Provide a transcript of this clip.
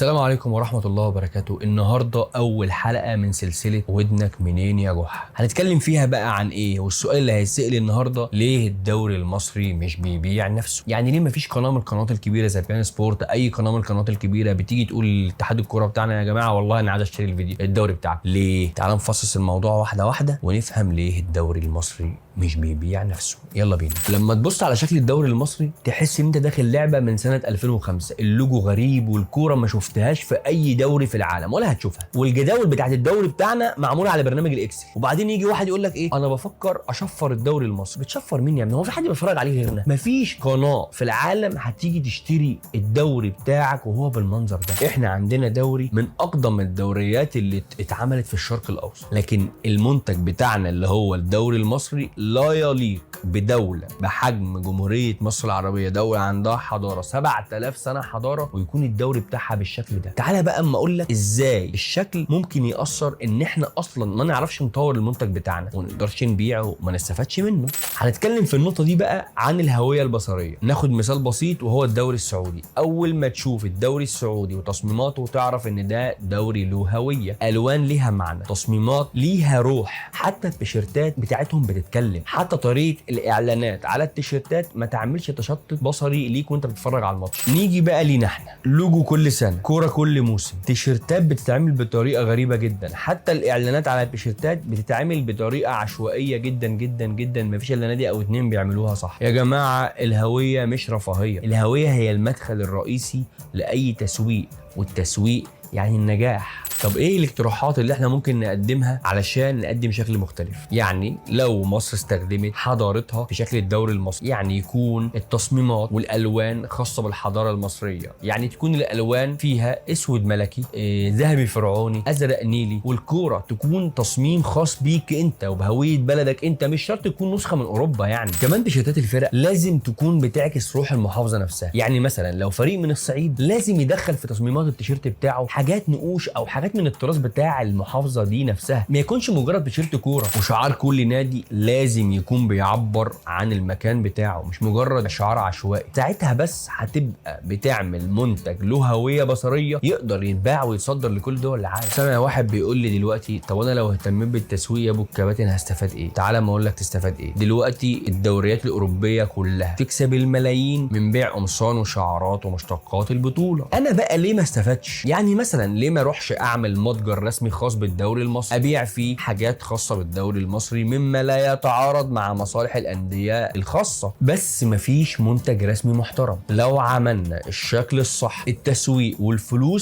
السلام عليكم ورحمة الله وبركاته. النهاردة أول حلقة من سلسلة ودنك منين يا جحا. هنتكلم فيها بقى عن إيه؟ والسؤال اللي هيتسأل النهاردة: ليه الدوري المصري مش بيبيع نفسه؟ يعني ليه مفيش قناة من القنوات الكبيرة زي بين سبورت، أي قناة من القنوات الكبيرة بتيجي تقول لاتحاد الكورة بتاعنا: يا جماعة والله أنا عايز أشتري الفيديو الدوري بتاعك، ليه؟ تعال نفصص الموضوع واحدة واحدة ونفهم ليه الدوري المصري مش بيبيع نفسه. يلا بينا. لما تبص على شكل الدوري المصري تحس ان انت داخل لعبه من سنة 2005. اللوجو غريب، والكوره ما شفتهاش في اي دوري في العالم ولا هتشوفها، والجداول بتاعت الدوري بتاعنا معمولة على برنامج ال Excel. وبعدين يجي واحد يقول لك ايه؟ انا بفكر اشفر الدوري المصري. بتشفر مين يا ابني؟ هو في حد بيتفرج عليه غيرنا؟ مفيش قناة في العالم هتيجي تشتري الدوري بتاعك وهو بالمنظر ده. احنا عندنا دوري من اقدم الدوريات اللي اتعملت في الشرق الاوسط، لكن المنتج بتاعنا اللي هو الدوري المصري لا يليق بدولة بحجم جمهورية مصر العربية، دولة عندها حضارة 7000 سنة حضارة، ويكون الدوري بتاعها بالشكل ده. تعالى بقى اما اقول لك ازاي الشكل ممكن يأثر ان احنا اصلا ما نعرفش نطور المنتج بتاعنا وما نقدرش نبيعه وما نستفادش منه. هنتكلم في النقطة دي بقى عن الهوية البصرية. ناخد مثال بسيط وهو الدوري السعودي. اول ما تشوف الدوري السعودي وتصميماته تعرف ان ده دوري له هوية، الوان ليها معنى، تصميمات ليها روح، حتى التيشيرتات بتاعتهم بتتكلم، حتى طريقه الاعلانات على التيشيرتات ما تعملش تشتت بصري ليك وانت بتتفرج على الماتش. نيجي بقى لينا احنا: لوجو كل سنه، كورة كل موسم، تيشيرتات بتتعمل بطريقة غريبة جدا، حتى الاعلانات على التيشيرتات بتتعمل بطريقة عشوائية جدا جدا جدا، مفيش الا نادي او اتنين بيعملوها صح. يا جماعة الهوية مش رفاهيه، الهوية هي المدخل الرئيسي لاي تسويق، والتسويق يعني النجاح. طب ايه الاقتراحات اللي احنا ممكن نقدمها علشان نقدم شكل مختلف؟ يعني لو مصر استخدمت حضارتها في شكل الدوري المصري، يعني يكون التصميمات والالوان خاصة بالحضارة المصريه، يعني تكون الالوان فيها اسود ملكي، ذهبي فرعوني، ازرق نيلي، والكوره تكون تصميم خاص بيك انت وبهويه بلدك انت، مش شرط تكون نسخه من اوروبا. يعني كمان تيشيرتات الفرق لازم تكون بتعكس روح المحافظة نفسها. يعني مثلا لو فريق من الصعيد لازم يدخل في تصميمات التيشيرت بتاعه حاجات نقوش او حاجات من التراث بتاع المحافظة دي نفسها، ما يكونش مجرد تيشيرت كوره. وشعار كل نادي لازم يكون بيعبر عن المكان بتاعه، مش مجرد شعار عشوائي. ساعتها بس هتبقى بتعمل منتج له هوية بصريه يقدر يتباع ويتصدر لكل دول العالم. سامع واحد بيقول لي دلوقتي: طب انا لو اهتميت بالتسويق يا ابو الكباتن هستفاد ايه؟ تعالى ما اقول لك تستفاد ايه. دلوقتي الدوريات الاوروبية كلها تكسب الملايين من بيع قمصان وشعارات ومشتقات البطوله. انا بقى ليه ما استفادش؟ يعني مثلا ليه ما اروحش اعمل متجر رسمي خاص بالدوري المصري ابيع فيه حاجات خاصة بالدوري المصري مما لا يتعارض مع مصالح الاندية الخاصه؟ بس مفيش منتج رسمي محترم. لو عملنا الشكل الصح، التسويق والفلوس